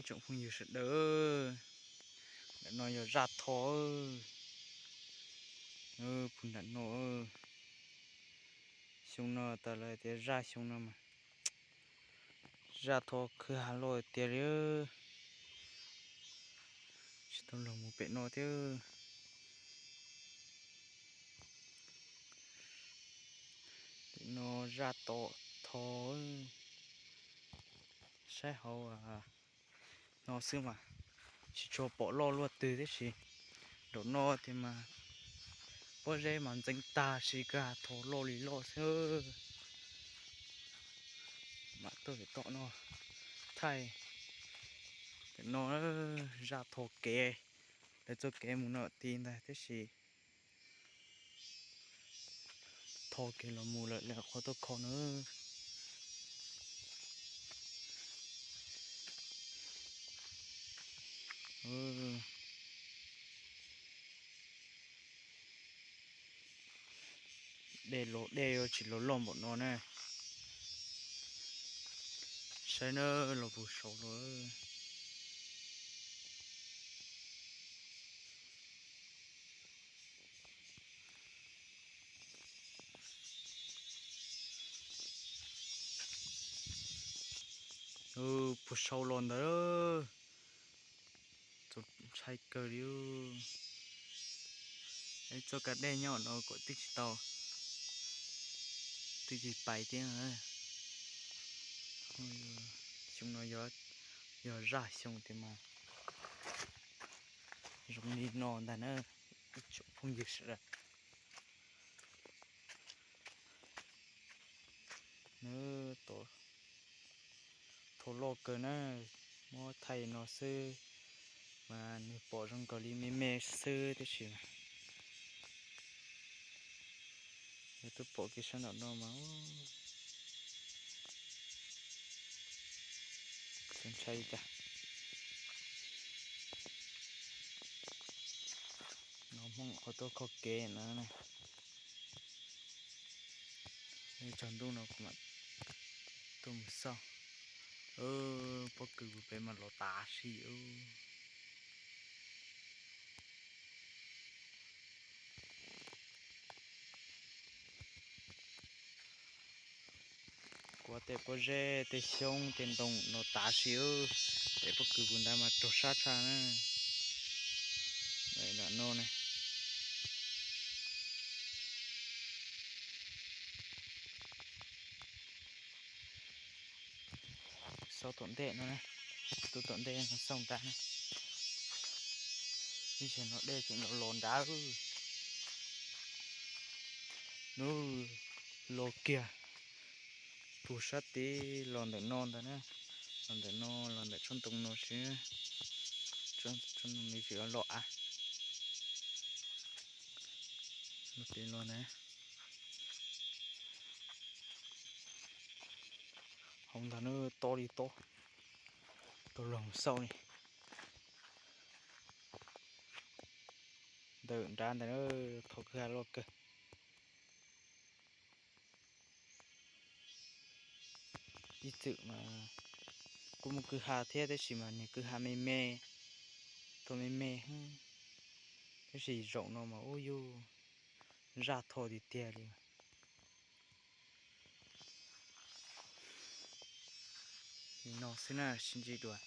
Tsoom phooj ywg sawv daws, ntawm no yog zaj tho, pug nram no. Xyoo no tas lawm tias zaj xyoo no mas zaj tho khwv ha loj tiag li. Tsis tau los mus pem no thiab. Pem no zaj tom tho, saib hauv no xwb mas tsis tshua pom loj luaj twg tib si. Nraum no tias mas pob zeb mas ntxeev tag si kag, tho loj li loj xwb. Mam tuaj pem tom no thaij. Pem no zaj tho kev, lawv txoj kev mus no ti ntag tib si. Tho kev los mus lawm, lawv qhov tuaj kho na. Dej los dej yuav tsis los loj npaum no na. Saib na, los puag saud los. Puag saud los ntawd, txaus ntshai kawg li. Txoj kab dej nyob no kuj twb tsis tau, twb tsis pais thiab. Xyoo no yog zaj xyoo tiag mas zoo li no ntag na, ib tsoom phooj ywg sawv daws. Nws tho loj kawg na, muab thaij no xwb mas nws pom zoo nkaus li me me xwb tib si. Yog twb pom kev sab nraum no mas txaus ntshai li cas. No Hmoob qhov tuaj kho kev no. Tsaus ntuj no kuv mam tuaj mus xauj. Pob kws kuv pem mas los tav si. Kuv tej pob zeb tej xyoob tej ntoo no tav si. Tej pob kws kuv ntawd mas raug sab tshaj na. No ne. Xauj tom ntej no, tuaj tom ntej no xauj nrad na. Ib zaug no dej tseem los los nrad. Nub los kiag, puag sab tid los ntawm no ntag na. Los ntawm no, los ntawm tsob ntoo no sib, tsob ntoo no tsis los av. Los tid los na. Hauv ntag na, tob li tob. Tau los xauj li. Ntawm nrad ntawd na, tho kwj ha loj kawg. Ib txwm mas kuj muaj kwj ha thiab tab sis mas nws kwj ha me me, tho me me. Tab sis zaum no mas ub yug, zaj tho tiag tiag li. Li no xwb na, sib ntsib dua.